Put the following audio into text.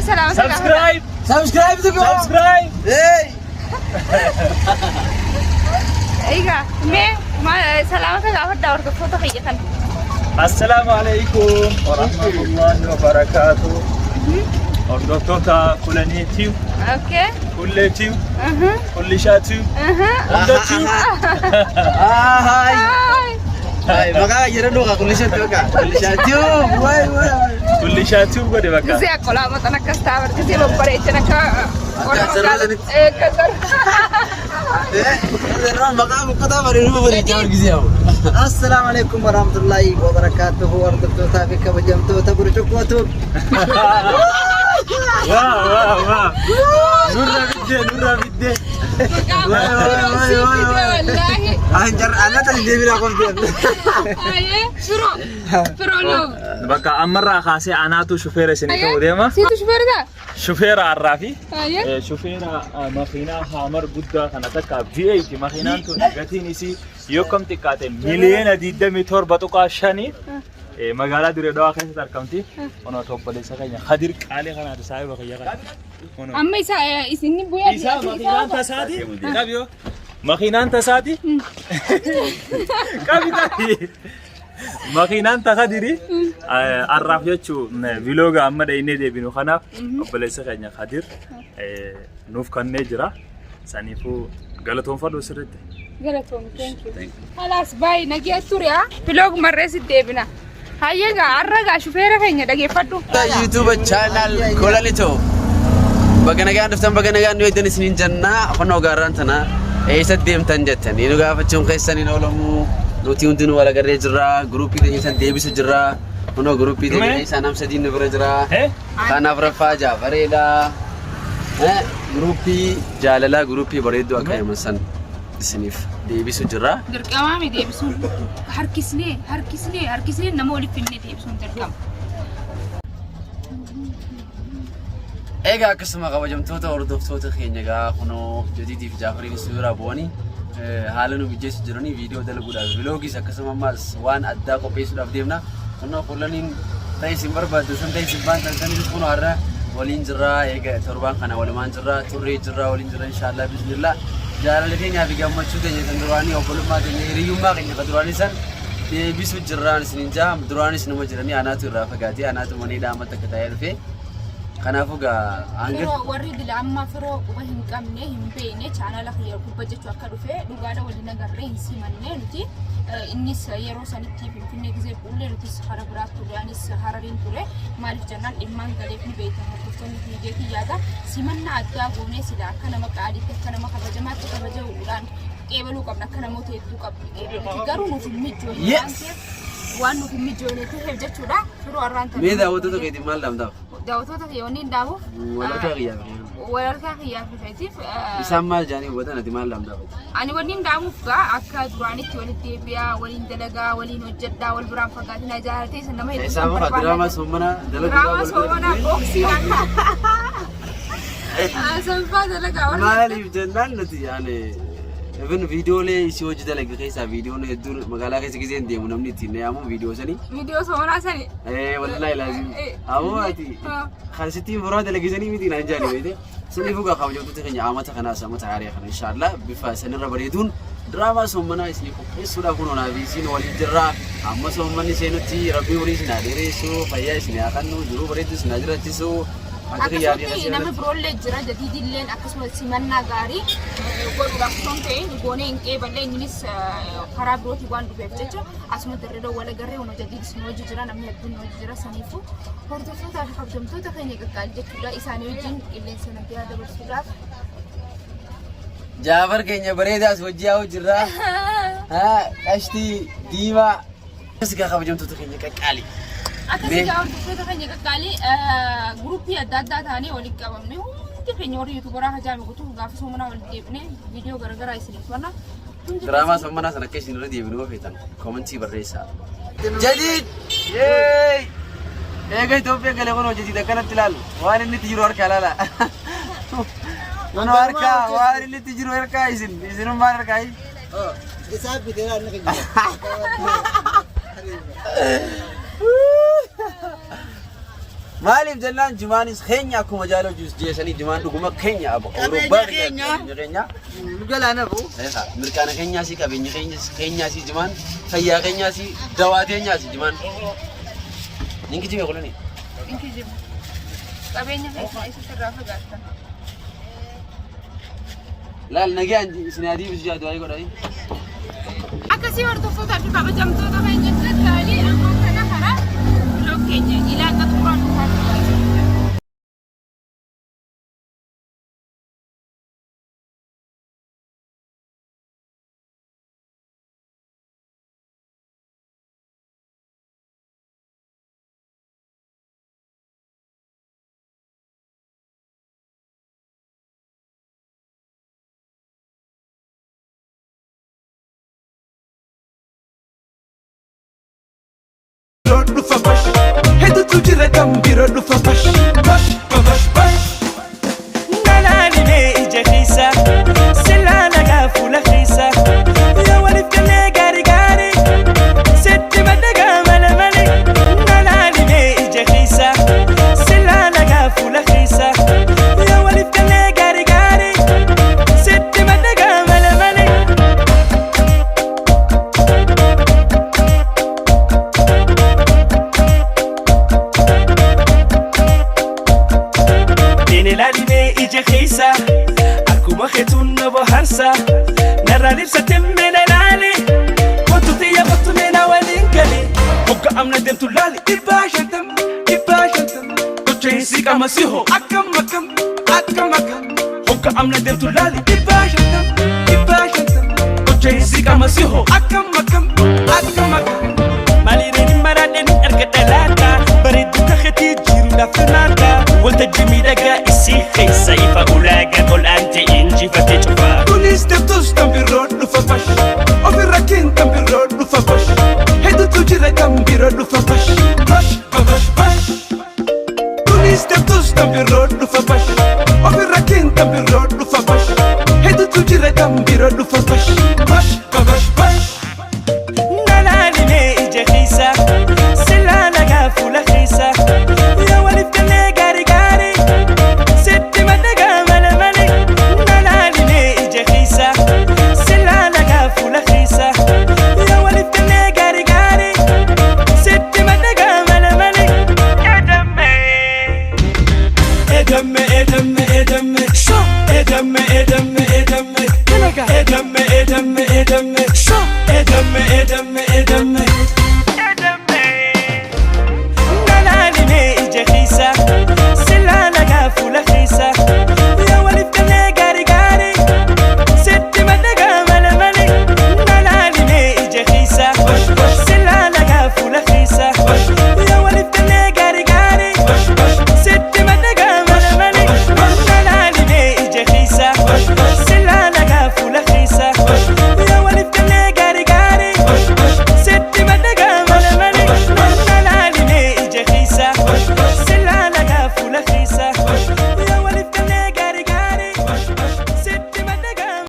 Salaamata gaafadha. Subscribe! Subscribe to go. Subscribe! Hey. Egaa mee salaamata gaafadhaa hordoftoota kiyya kana. Assalaamu alaikum warahmatullahi wabarakaatuh. Hordoftoota Kulanii Tube, Okay. Kullee Tube, Kullishaa Tube, Hunda Tube. Ah, hi. Hi. Hi, maqaa jedhan dhugaa kullishaatti maqaa. Kullishaatti. Waay waay. Kullishaa Tube godhe bakka. Gisee akkolaa maxan akkas ta'a bar gisee babbareechan akka Akka sarara sanitti. Akka sarara. Eh, maqaa boqqotaa bareeduma bareechaa argisiisa. Assalaamu alaikum warahmatullahi wabarakatuhu hordoftootaa fi kabajamtoota burcuqqootu. Waa waa waa. Nurra biddee nurra biddee. Waay waay waay waay waay. Wallaahi. An jar anata deebiraa qofti. Ayyee firoo firoo love. Bakka ammarraa kaasee anaatu shufeera isinii ta'uu deema. Siitu shufeera ta'a? Shufeera har'aa fi Ayyee. shufeera makiinaa Haamar guddaa kana takka V8 makiinaan tun gatiin isii yoo kam xiqqaate miliyoona 27.5 magaalaa Dirree Dhawaa keessatti argamti. Kunoo obboleessa keenya Kadir Qaalee kanaati saahiba kiyya kana. Kunoo. Amma isa isinni bu'ee Isaa makiinaan tasaati. Qabi yoo. Makiinaan tasaati. Qabi qabi. Makiinaan takadiri har'aaf jechuun vilooga amma dhaynee deebinu kanaaf obboleessa keenya Kadir nuuf kennee jira. Saniifuu galatoonfadhu sirriitti. Galatoomi, thank you. Halaas baay'ee nagee ture haa. Vlog marree sitti deebina. Hayyee gaa har'a gaa shufeera keenya dhageeffadhu. YouTube channel Kolalito. Baga nagaan dhuftan, baga nagaan nu eegdan isiniin jennaa. Kunoo gaarraan tana eessa deemtan jettanii nu gaafachuun keessan hin oolamu. Nuti hundinuu wal agarree jirra. Guruupii keenya san deebisu jirra. Kunoo guruupii teenya keessaa nam sadiin nu bira jira. Kanaaf raffaa jaafareedha. Guruupii jaalalaa, guruupii bareedduu akka himan san isiniif deebisu jirra. Dirqamaa mi deebisuun harkisnee harkisnee harkisnee nama walitti finnee deebisuun dirqama. Egaa akkasuma kabajamtoota hordoftoota keenya egaa kunoo Jadiidiif Jaafariin isin biraa bu'anii haala nu mijeessu jiranii viidiyoo dalaguudhaaf viloogiis akkasuma ammaas waan addaa qopheessuudhaaf deemna. Kunoo kullaniin ta'e isin barbaaddu sun ta'e isin baantan sanis kunoo har'a waliin jirra, eega torbaan kana walumaan jirra, turree jirra, waliin jirra, inshaallah bismillah. Jaalala keenyaa fi gammachuu keenya kan duraanii, obbolummaa keenya, hiriyyummaa keenya kan duraanii san deebisu jirraan isinin jaa. Duraanis numa jiranii, anaatu irraa fagaatee, anaatu maniidhaa ammatti akka taa'ee dhufe. Kanaafuu gaa hanga Firoo warri dila amma firoo quba hin qabne hin beekne chaanala kiyya gubba jechuu akka dhufe dhugaadha waliin agarree hin simanne nuti. Innis yeroo sanitti Finfinnee gizee bu'ullee nutis hara biraa ture, anis Harariin ture. Maaliif jennaan dhimmaan galeef ni beektan hordoftoonni fiigeetii yaada simannaa addaa goonee sila akka nama qaaliitti, akka nama kabajamaatti kabajamuudhaan qeebaluu qabna, akka namoota hedduu qabnu qeebaluuti, garuu nuuf hin mijoofne waan ta'eef, waan nuuf hin mijoofne ta'eef jechuudha firoo arraan tana. Mee daawwattoota keetiin maal dhaamtaaf? Daawwattoota kiyya wanni hin dhaamuuf Walharkaa kiyyaaf. Walharkaa kiyyaaf rifeetiif Isaan maal jaanii hubatan, ati maal dhaamtaaf? Ani wanni hin dhaamuuf gaa akka duraanitti walitti deebi'aa, waliin dalagaa, waliin hojjedhaa, wal biraan fagaatinaa, jaalatee san nama hedduu Isaa san muka diraamaa barbaada. soommanaa dalaguudhaaf Diraamaa wal bira soomanaa dhufnee booksiidhaan. Sanfaa dalagaa warra Maaliif jennaan nuti yaani even viidiyoolee isii hojii dalage keessaa viidiyoon hedduun magaalaa keessa giseen deemu namni ittiin na yaamu viidiyoo sanii. Viidiyoo soomanaa sani. Eh, wallahi laazim. Aboo ati kan sittiin furaa dalagisanii miti naan jaani beekte. Saniifuu gaa kabajamtoota keenya, amata kanaas amata haaraa kana inshaallah bifa sanirra bareeduun diraamaa soommanaa isinii qopheessuudhaaf kunoo naa fi isiin waliin jirra. Amma soommanni seenutti Rabbii umurii isin haa dheeressu, fayyaa isin haa kennu, jiruu bareedduu isin haa jiraachisu. Akka kiyyaa fi Akkasumatti akkasii nama biroollee jira, jadiidilleen akkasuma simannaa gaarii godhuudhaaf osoo hin ta'in goonee hin qeeballe, innis karaa birootiin waan dhufeef jecha asuma Dirree wal agarree hojii jadiidis nu hojii jira, namni hedduun nu hojii jira. Saniifuu hordoftootaa fi kabajamtoota keenya qaqqaalii jechuudha isaanii wajjin qilleensa nagayaa dabarsuudhaaf. Jaafar keenya bareedaas hojii haa jirra. Qashtii diimaa. Akkas gaa kabajamtoota keenya qaqqaalii. Akkasii gaa hordoftoota keenya qaqqaalii, guruppii adda addaa taanee walitti qabamne hundi keenya warri yuutuubaraa hajaame guutuu gaafa soomanaa walitti deebinee viidiyoo garaagaraa isiniif banna. Hundi Diraamaa soommanaa sana akka isin irra deebinu yoo feetan koomentii barreessaa. Jadiid! Yeey! Eega Itoophiyaa galee kun hojjetiid akkanatti ilaalu. Waan inni itti jiru harkaa ilaala. Kun harkaa waan inni itti jiru harkaa isin isinummaan harkaa. Isaa bitee inni kan. Maaliif jennaan jimaanis keenya akkuma jaaloo juus jeesanii jimaan dhuguma keenya abo. Qabeenya keenya. Qabeenya keenya. Nu jalaa nafu. Eegaa mirqaana keenyaasi qabeenya keenyaasi jimaan fayyaa keenyaasi dawaa teenyaasi jimaan. Nin kijibe kulani. Hin kijibu. Qabeenya keessan eessatti irraa fagaattan? Laal nagaan isin adii bisu jaadu ayii godhanii. Akkasii hordoftootaa fi kabajamtoota keenya gaggaarii amma kana karaa vlog keenya ilaaqa xumuraan dhufaa jira. Dhufa bash hedduutu jira kan biroo dhufa bash bash bash bash. Nalaalimee ija keessa silaa nagaa fuula keessa yoo waliif gallee gaarii gaarii sitti maddagaa mala malee. Nalaalimee ija keessa silaa nagaa fuula keessa yoo waliif gallee gaarii gaarii sitti maddagaa mala malee. Ilaalimee ija keessa akkuma keetuun na bohaarsa narraan ibsate mena ilaali kottu xiyya kottu mena waliin gale hogga amna deemtu laali 550 550 gocha isii qama si hoo akkam akkam akkam akkam hogga amna deemtu laali 550 550 gocha isii qama si hoo akkam akkam akkam akkam. Maaliireen maraadheen argadha laata bareedduu kaketii jiruudhaaf filmaata waltajjii miidhagaa isii keessa ifa ulaagaa ol aantee injifatee cufa. Kunis deemtus kan biroo dhufa bash ofirra kin kan biroo dhufa bash hedduutu jira kan biroo dhufa bash bash bash bash. Kunis deemtus kan biroo dhufa bash ofirra kin kan biroo dhufa bash hedduutu jira kan biroo dhufa bash bash bash bash. Nalaalimee ija keessa silaa nagaa fuula keessa yoo waliif gallee gaarii gaarii sitti maddagaa mala malee. Nalaalimee ija keessa silaa nagaa fuula keessa yoo waliif gallee gaarii gaarii sitti maddagaa mala malee. Edammee edamme edamme edamme edamme edamme edamme edamme edamme edamme edamme edamme edamme.